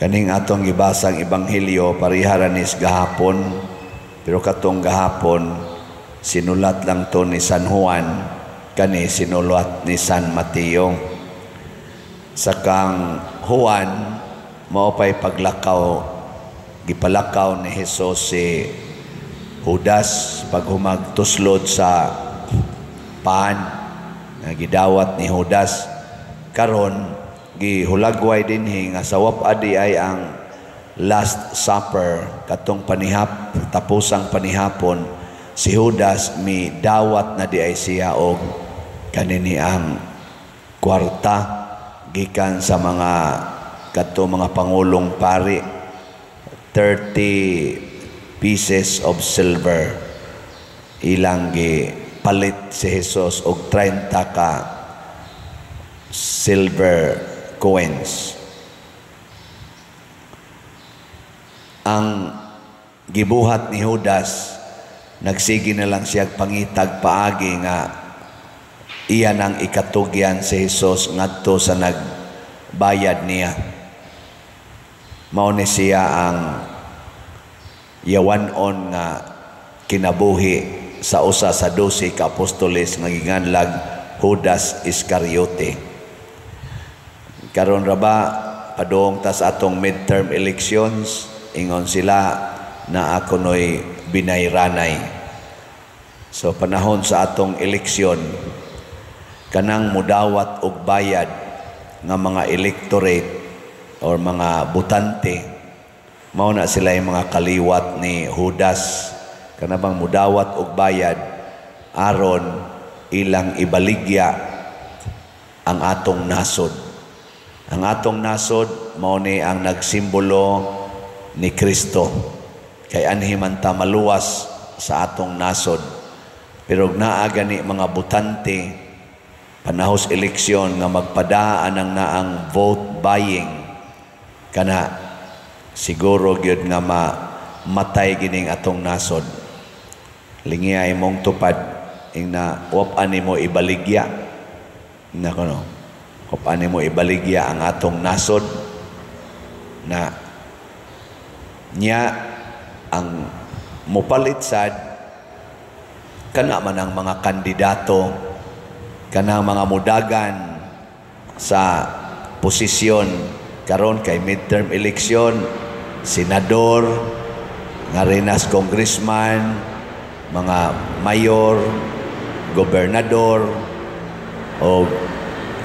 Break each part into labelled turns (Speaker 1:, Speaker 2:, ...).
Speaker 1: Kaning atong gibasang ebanghelyo pareha ra ni gahapon, pero katong gahapon sinulat lang to ni San Juan, kani sinulat ni San Mateo. Sa kang Juan, mao pay paglakaw, gipalakaw ni Jesus si Judas paghumag tuslod sa paan nga gidawat ni Judas. Karon gihulagway dinhi nga sa wap-adi ay ang Last Supper, katong panihap, tapusang panihapon, si Judas mi dawat na di ay siya og kanini ang kwarta gikan sa mga kato mga pangulong pari, 30 pieces of silver. Ilang gi palit si Jesus og 30 ka silver coins. Ang gibuhat ni Judas, nagsige na lang siya pangitag paagi nga iya nang ikatugyan si Jesus ngadto sa nagbayad niya. Mao ni siya ang yawan-on nga kinabuhi sa usa sa 12 ka apostoles nga giganlag Judas Iscariote. Karon ra ba padung ta sa atong midterm elections, ingon sila na ako noy binayranay. So panahon sa atong eleksyon, kanang mudawat og bayad nga mga electorate or mga botante, mao na sila yung mga kaliwat ni Judas, kanabang mudawat og bayad aron ilang ibaligya ang atong nasod. Ang atong nasod mao ni ang nagsimbolo ni Kristo. Kay anhi man ta maluwas sa atong nasod. Pero naa gani mga botante panahos eleksyon nga magpadaan ang naang vote buying, kana siguro gyud nga matay gining atong nasod. Lingiya imong tupad ing na wap-an nimo ibaligya. Nako no. Wap-an nimo ibaligya ang atong nasod na niya ang mupalit sad kana man ang mga kandidato, kanang mga mudagan sa posisyon karon kay midterm election, senador, nga rinas congressman, mga mayor, gobernador, o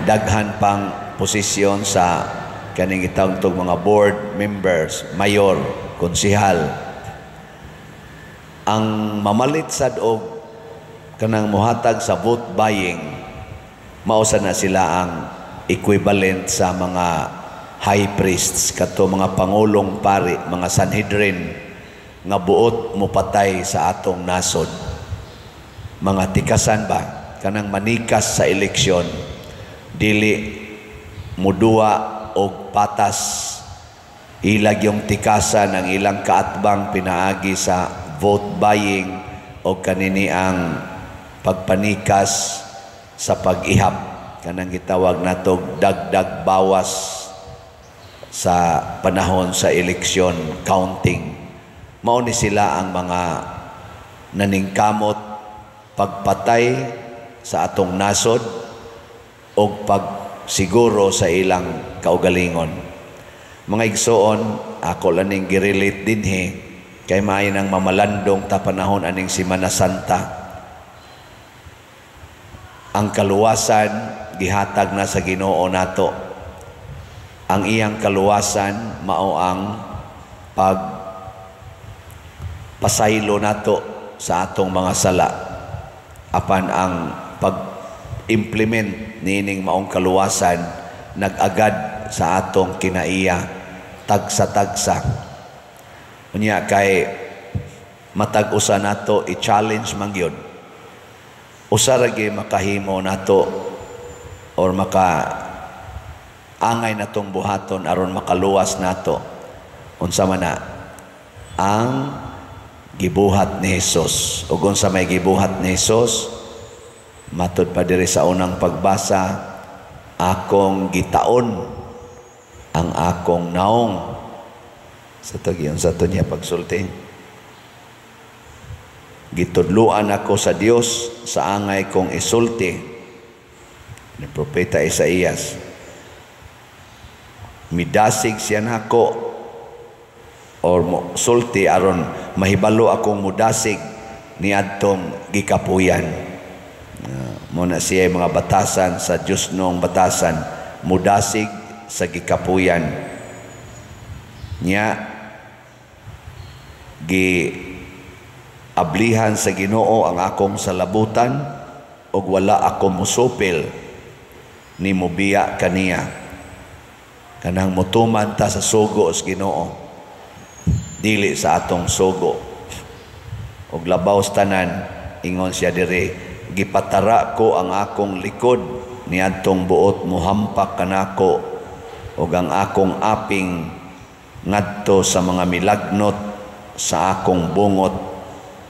Speaker 1: daghan pang posisyon sa kaning itawag tog mga board members, mayor, konsihal. Ang mamalit sad og kanang muhatag sa vote buying, mausa na sila ang equivalent sa mga high priests, kato mga pangulong pari, mga Sanhedrin nga buot mopatay sa atong nasod. Mga tikasan ba kanang manikas sa eleksyon, dili muduwa og patas, ilag yung tikasan ang ilang kaatbang pinaagi sa vote buying o kanini ang pagpanikas sa pag-ihap, kanang gitawag natog dagdag bawas sa panahon sa eleksyon counting. Mao ni sila ang mga naningkamot pagpatay sa atong nasod o pagsiguro sa ilang kaugalingon. Mga igsoon, ako lang ning girelate dinhi kay maayo nang mamalandong ta panahon aning Semana Santa. Ang kaluwasan gihatag na sa Ginoo nato. Ang iyang kaluwasan mao ang pag pasaylo nato sa atong mga sala. Apan ang pag-implement niining maong kaluwasan nag-agad sa atong kinaiya tagsa-tagsa. Unya kay matag usa nato i-challenge man gyud. Usa ra gyud makahimo nato or maka angay natong buhaton aron makaluwas nato. Unsa man na ang gibuhat ni Hesus? Ug unsa may gibuhat ni Hesus? Matud pa diri sa unang pagbasa, akong gitaon ang akong naong. Sa to sa to niya pagsulti. "Gitudluan ako sa Dios sa angay kong isulti," ni Propeta Isaías. Midasig siya nako or mo sulti aron mahibalo akong mudasig niadtong gikapuyan. Mo na siya mga batasan sa Dios nong batasan, mudasig sa gikapuyan niya. Gi ablihan sa Ginoo ang akong salabutan ug wala ako musupil ni mubiya kaniya. Kanang mutuman ta sa sugo sa Ginoo, dili sa atong sugo. Ug labaw sa tanan, ingon siya diri, "Gipatara ko ang akong likod niadtong buot muhampak kanako ug ang akong aping ngadto sa mga milagnot sa akong bungot.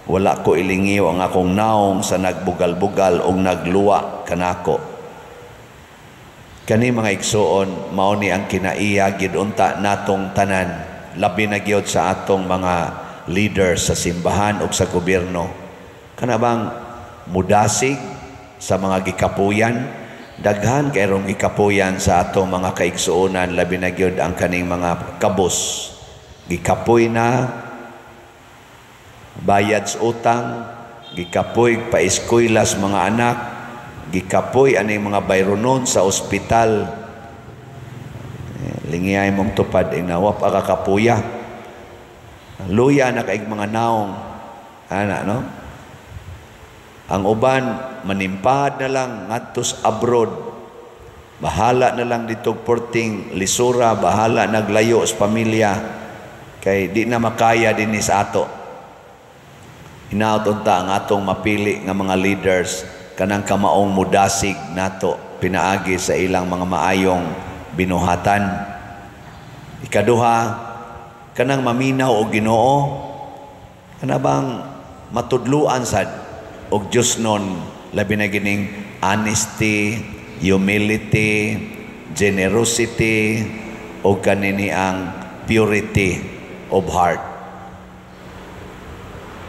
Speaker 1: Wala ko ilingiw ang akong naong sa nagbugal-bugal ug nagluwa kanako." Kani, mga igsuon, mao ni ang kinaiya gid unta natong tanan, labi na gyud sa atong mga leaders sa simbahan ug sa gobyerno. Kana bang mudasig sa mga gikapuyan? Daghan kay rong gikapuyan sa atong mga kaigsuonan, labi na gyud ang kaning mga kabus. Gikapoy na bayad sa utang, gikapoy paeskwela sa mga anak, gikapoy aning mga bayronon sa ospital. Eh, lingiyay mong tupad inawa pa kakapuya. Luya na kaig mga naong. Ana, no? Ang uban, manimpad na lang ngadto sa abroad. Bahala na lang dito porting lisura, bahala naglayo sa pamilya. Kay di na makaya dinhi sa ato. Hinaot unta ang atong mapili nga mga leaders, kanang kamaong mudasig nato pinaagi sa ilang mga maayong binuhatan. Ikaduha, kanang maminaw og Ginoo, kana bang matudluan sad og Dios nun, labi na gining honesty, humility, generosity o kanini ang purity of heart.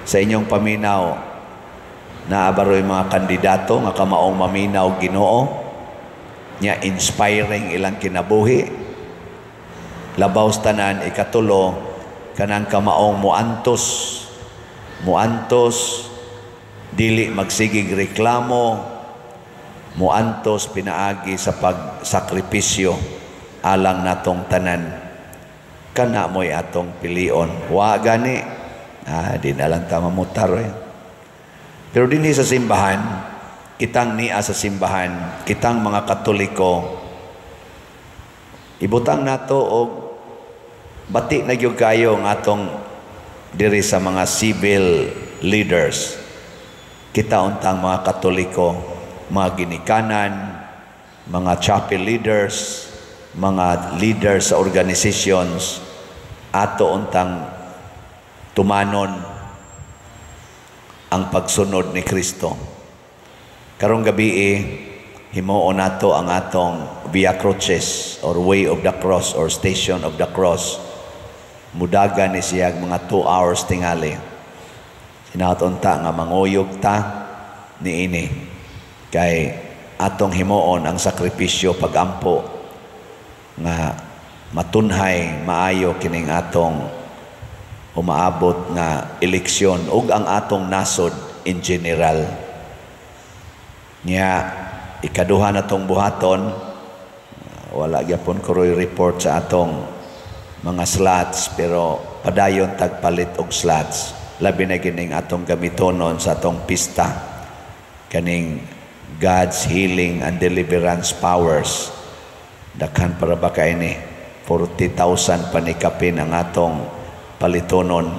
Speaker 1: Sa inyong paminaw, naa ba roy mga kandidato nga kamaong maminaw Ginoo nya inspiring ilang kinabuhi? Labaw sa tanan, ikatulo, kanang kamaong muantos, muantos, dili magsigig reklamo, muantos pinaagi sa pagsakripisyo alang natong tanan. Kana mo'y atong pilion. Wa gani, di na lang ta mamutar eh. Pero dinhi sa simbahan, kitang nia sa simbahan, kitang mga Katoliko, ibutang nato og bati na gyud kayo ang atong diri sa mga civil leaders. Kita untang mga Katoliko, mga ginikanan, mga chapel leaders, mga leaders sa organizations, ato untang tumanon ang pagsunod ni Kristo. Karong gabi eh, himuon nato ang atong Via Crucis or Way of the Cross or Station of the Cross. Mudaga ni siya mga 2 hours tingali. Hinaot unta nga manguyog ta niini kay atong himuon ang sakripisyo, pagampo nga matunhay maayo kining atong umaabot nga eleksyon ug ang atong nasod in general. Nya ikaduha na tong buhaton, wala gyapon ko report sa atong mga slots, pero padayon tagpalit og slots, labi na kining atong gamitonon sa atong pista, kaning God's healing and deliverance powers. Daghan para ba kay ni 40,000 panikapin ang atong palitonon.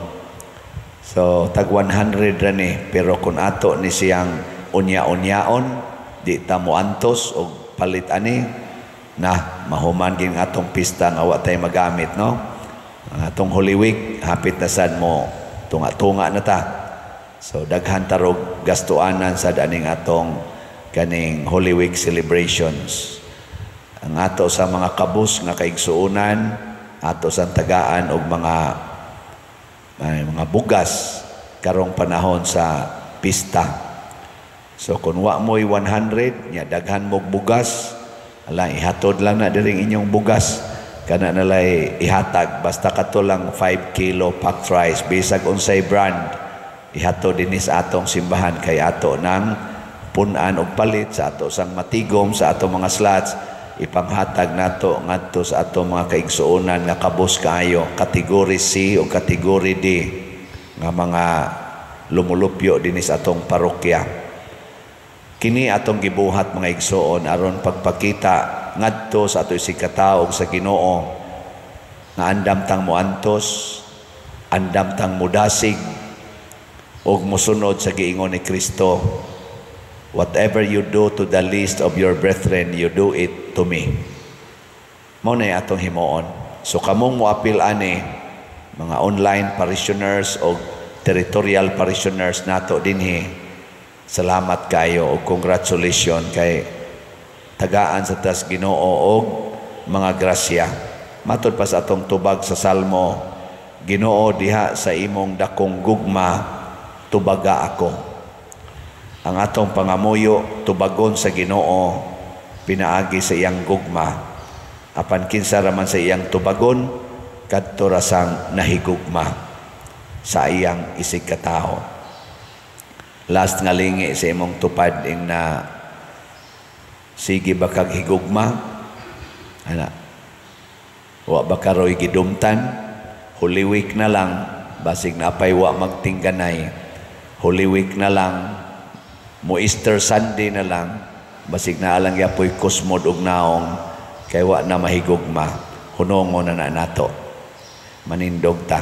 Speaker 1: So tag 100 ra ni, pero kung ato ni siyang unya-unyaon, di ta moantos og palit ani na, mahuman ging atong pista nga wa tay magamit, no? Ang atong Holy Week hapit na sad, mo tunga-tunga na ta. So daghan tarog gastuanan sa aning atong kaning Holy Week celebrations. Ang ato sa mga kabus nga kaigsuonan Ato sang tagaan og mga ay, mga bugas karong panahon sa pista. So kung wa mo'y 100 nya daghan mog bugas, ala, ihatod lang na diring inyong bugas, kana nalay ihatag, basta kato lang 5 kilo packed rice, bisag unsay brand, ihatod dinhi sa atong simbahan kay ato nang pun-an og palit sa ato sang matigom sa atong mga slots, ipanghatag nato ngadto sa atong mga kaigsuonan nga kabos kaayo, category C o category D nga mga lumulupyo dinhi sa atong parokya. Kini atong gibuhat, mga igsoon, aron pagpakita ngadto sa ato isigkatawo sa Ginoo nga andam tang moantos, andam tang mudasig ug mosunod sa giingon ni Kristo, "Whatever you do to the least of your brethren, you do it to me." Mao na atong himuon. So kamong moapil ani, mga online parishioners o territorial parishioners nato dinhi, salamat kayo o congratulations kay tagaan sa tas Ginoo og mga grasya. Matod pa sa atong tubag sa Salmo, "Ginoo, diha sa imong dakong gugma, tubaga ako." Ang atong pangamuyo, tubagon sa Ginoo pinaagi sa iyang gugma. Apan kinsa ra man sa iyang tubagon, kadto ra sang nahigugma sa iyang isig katawo. Last nga lingi sa imong tupad ing na sige ba kag higugma? Ana. Wa ba karoy gidumtan? Holy Week na lang, basig napay wa magtingganay. Holy Week na lang, mo Easter Sunday na lang, basig naa lang yapoy kusmod og naong kay wa na mahigugma. Hunongon na na nato. Manindog ta.